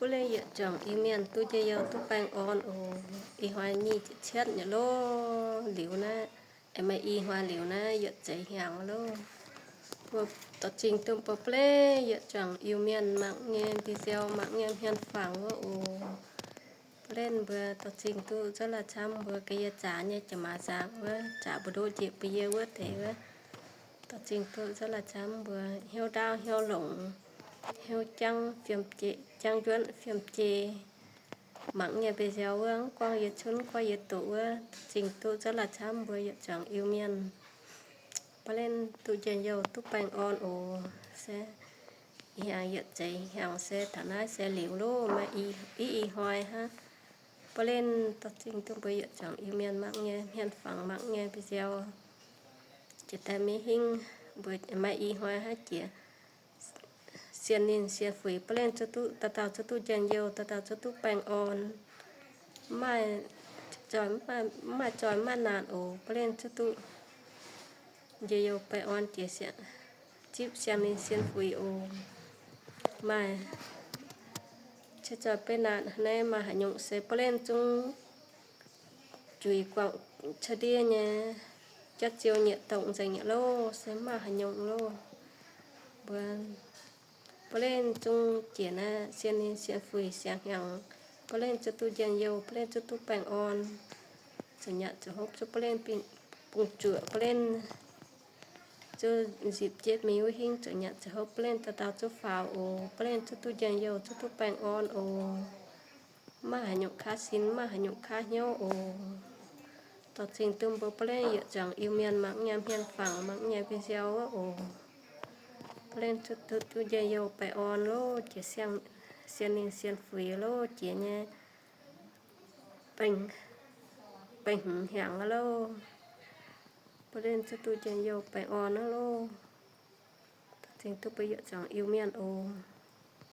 Bun leiz yietc zuangx Iu-Mienh duqv njien-youh duqv baengh orn oc. Ih hnoi nyic ziepc cietv nyei loh, liuz naaiv, aengx maaih i hnoi liuz naaiv yietc zeiz hnyangx loh. Mbuo dorh zingh duqv mbuo bun leiz yietc zuangx Iu-Mienh mangc nyei video, mangc nyei hmien fangx wuov oc. Bun leiz mbuo dorh zingh duqv nzuonx laaix camv mbuo ga'yie zaax nyei jiex maaz nzaangc wuov, zaax mbu'ndoqv njiec mbu'yie wuov deix wuov. Dorh zingh duqv nzuonx laaix camv mbuo hnyouv ndaauv hnyouv longc, hnyouv jangv fiem jei, jangv njuonv fiem jei. Mangc nyei video wuov, mv gorngv yie cunv, mv gorngv yie doqc wuov, dorh zingh duqv nzuonx laaix camv mbuo yietc zuangx Iu-Mienh bun leiz duqv njien-youh duqv baengh orn oc. Se hnyangx yietc zeiz hnyangx se taux naaiv se liuz loh, maaih i, i hnoi hnangv. Bun leiz dorh zingh duqv mbuo yietc zuangx Iu-Mienh mangc nyei hmien fangx, mangc nyei video. Jiex daaih maiv hingv mbuo maaih i hnoi hnangv jiex sienx ninh sienx fuix bun leiz zuqc duqv, dauh dauh zuqc duqv njien-youh, dauh dauh zuqc duqv baengh orn. Mv maaih zoih, mv maaih zoih mv maaih naanc oc. Bun leiz zuqc duqv njien-youh baengh orn jiex zipv sienx ninh sienx fuix oc. Maaih ceix zoih beiv naanc hnangv naaiv, maaih haaix nyungc se bun leiz zungv juix guangc cuotv ndiev nyei, jatv ziou nyieqc dongh nzengc nyei loh, se mv maaih haaix nyungc loh. Mbuo bun leiz zungv jiex naaiv sienx ninh sienx fuix siang-hnyangx, bun leiz zuqc duqv njien-youh, bun leiz zuqc duqv baengh orn, zuqc nyanc zuqc hopv, zuqc bun leiz bungx zuoqc, bun leiz zuqc nzipc jienv mingh wuov hingv zuqc nyanc zuqc hopv, bun leiz dauh dauh zuqc faaux oc. Bun leiz zuqc duqv njien-youh, zuqc duqv baengh orn oc. Mv maaih haaix nyungc kaav sin, mv maaih haaix nyungc kaav hnyouv oc. Dorh zingh duqv mbuo bun leiz yietc zuangx Iu-Mienh mangc nyei hmien fangx, mangc nyei video wuov oc. Bun leiz zuqc duqv njien-youh baengh orn loh, jiex sienx ninh sienx fuix loh, jiex nyei baengh hmz hnyangx loh. Bun leiz zuqc duqv njien-youh baengh orn loh. Dorh zingh duqv mbuo yietc zuangx Iu-Mienh oc.